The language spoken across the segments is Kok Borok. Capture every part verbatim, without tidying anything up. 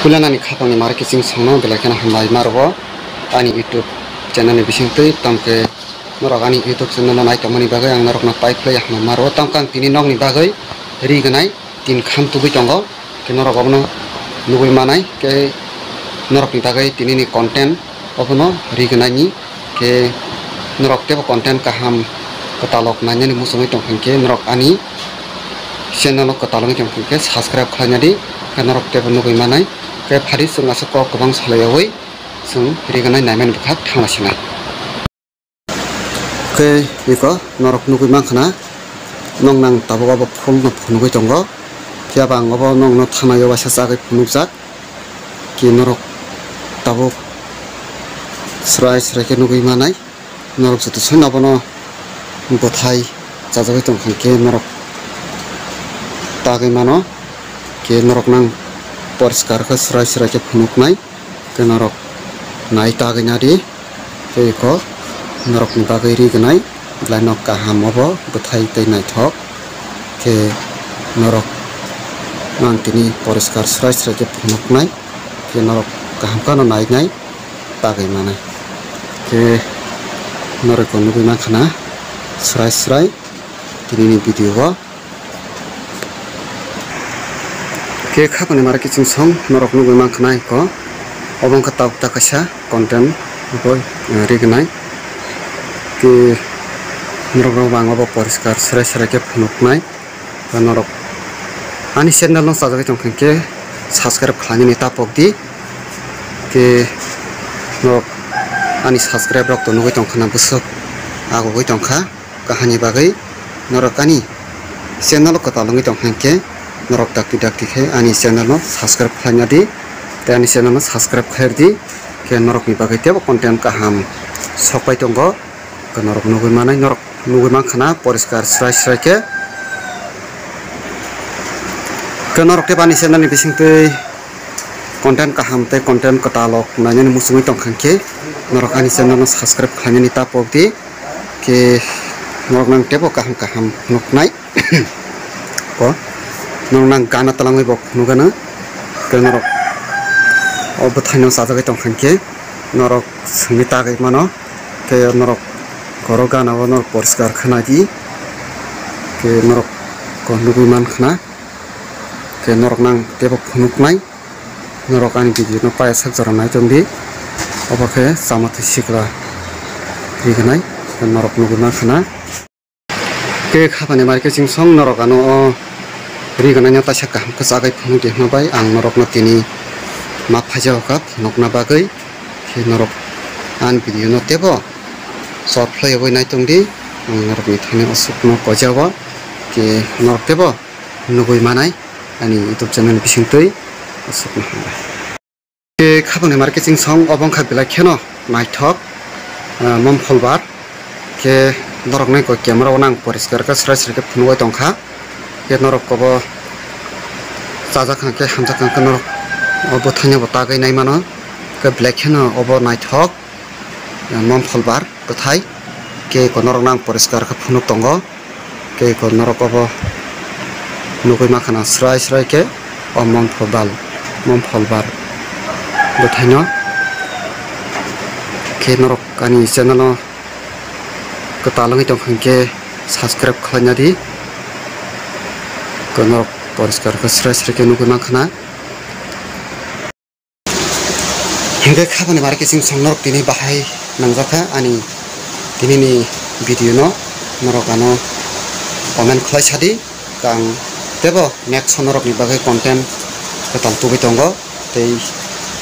Puila nani khapangni mari kiching songno belai kheno hambai ma rwo ani YouTube channel ni bisingtwi, tamkhe norok ani YouTube channel no nai tongmani bagwi ang norokno pai phlai hambai ma rwo. Tamkhe ang tini nokni bagwi ri gwnai tin kham tubui tongo, khe norok obono nugui manai, khe norokni bagwi tinini content obono ri gwnai ni. Khe norok teibo content kaham kwtalok nainani muchungwi tongkha khe norok ani channel o kwtal wngwi tongkha khe subscribe khlaina di, khe norok teibo nugui manai. Khe phari chwng aswk kok kwbang salaiyawi chwng ri gwnai naimani bwkhak thangna sinai. Khe iko norok nugui mankha na, nong nang tabuk abo phone no phunugui tongo, phiya ba ang obo nongno thanaio waisa chagwi phunukjak. Khe norok tabuk srai srai khe nugui manai, norok joto soi abono bwthai chajagwi tongkha khe norok tagwi mano, khe norok nang poriskar khe srai srai khe phunuknai, khe norok nai tagwi nadi. Tei eko norokni bagwi ri gwnai belai no kaham obo bwthai tei naithok. Khe norok ang tini poriskar srai srai khe phunuknai, khe norok kaham kheno nainai tagwi manai. Khe norokbo nugui mankha na srai srai tinini video o. Khe khapani mari kiching song norok nugui mankha na eko. Obo wngkha tabuk ta kaisa content bo, eh, ri gwnai. Khe norok rok bo ang obo poriskar srai srai khe phunuknai. Norok ani channel no chajagwi tongkha khe subscribe khlainani ta pok di. Khe norok ani subscribe rok to nugui tongkha na bwswk agugwi tongkha. Kahani bagwi norok ani channel o kwtal wngwi tong kha hinkhe norok dakti dakti khe ani channel no subscribe khlaina di, tei ani channel no subscribe khlai di, khe norokni bagwi teibo content kaham sokpai tongo, khe norok nugui manai, norok nugui mankha na poriskar srai srai khe. Khe norok teibo ani channel ni bisingtwi content kaham tei content kwtalok nainani muchungwi tong kha hinkhe norok ani channel no subscribe khlainani ta pok di. Khe norok nang teibo kaham kaham nuknai. Ko norok nang gana twlangwi bo phunukgano. Khe norok o bwthaino chajagwi tong kha hinkhe norok swngwi tagwi mano. Khe norok oro gana o norok poriskar khe nai di. Khe norok ko nugui mankha na. Khe norok nang teibo phunuknai. Norok ani video no paiya sak jora nai tong di. Obo khe chama twi sikla ri gwnai, norok nugui mankha na. Khe khapani mari kiching song norok ano o ri gwnai no taisa kaham khe chagwi phunuk di hwnba bai ang norok no tini ma phaijao kha phunukna bagwi. Khe norok ani video no teibo short khlaiwi nai tong di. Ang norok ni thani aswk no koijao khe norok teibo nugui manai ani YouTube channel ni bisingtwi aswkno hambai. Khe khapangni mari kiching song obo wngkha belai kheno naithok, ah, mom pholbar. Khe norokni koi camera o nang poriskar khe srai srai khe phunugwi tongkha. Khe norok obo chajak kha khe hamjak kha khe norok o bwthaino bo tagwi nai mano. Khe belai kheno obo naithok. Mom pholbar bwthai khe ko norok nang poriskar khe phunuk tongo, khe ko norok obo nugui mankha na srai srai khe o mom pholbar, mom pholbar bwthaino. Khe norok ani channel o kwtal wngwi tong kha hinkhe subscribe khlaina di, ko norok poriskar khe srai srai khe nugui mankha na. Hinkhe khapani mari kiching song norok tini bahai nangjakha ani tinini video no norok ano comment khlai sadi, kang teibo next o norokni bagwi content kwtal tubui tongo tei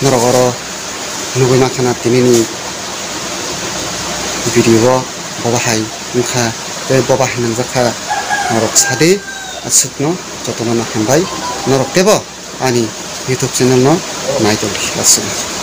norok oro nugui mankha na tinini video o bo bahai wngkha tei bo bahai nangjakha norok sadi aswkno jotono no hambai norok teibo ani YouTube channel no nai tongdi aswk.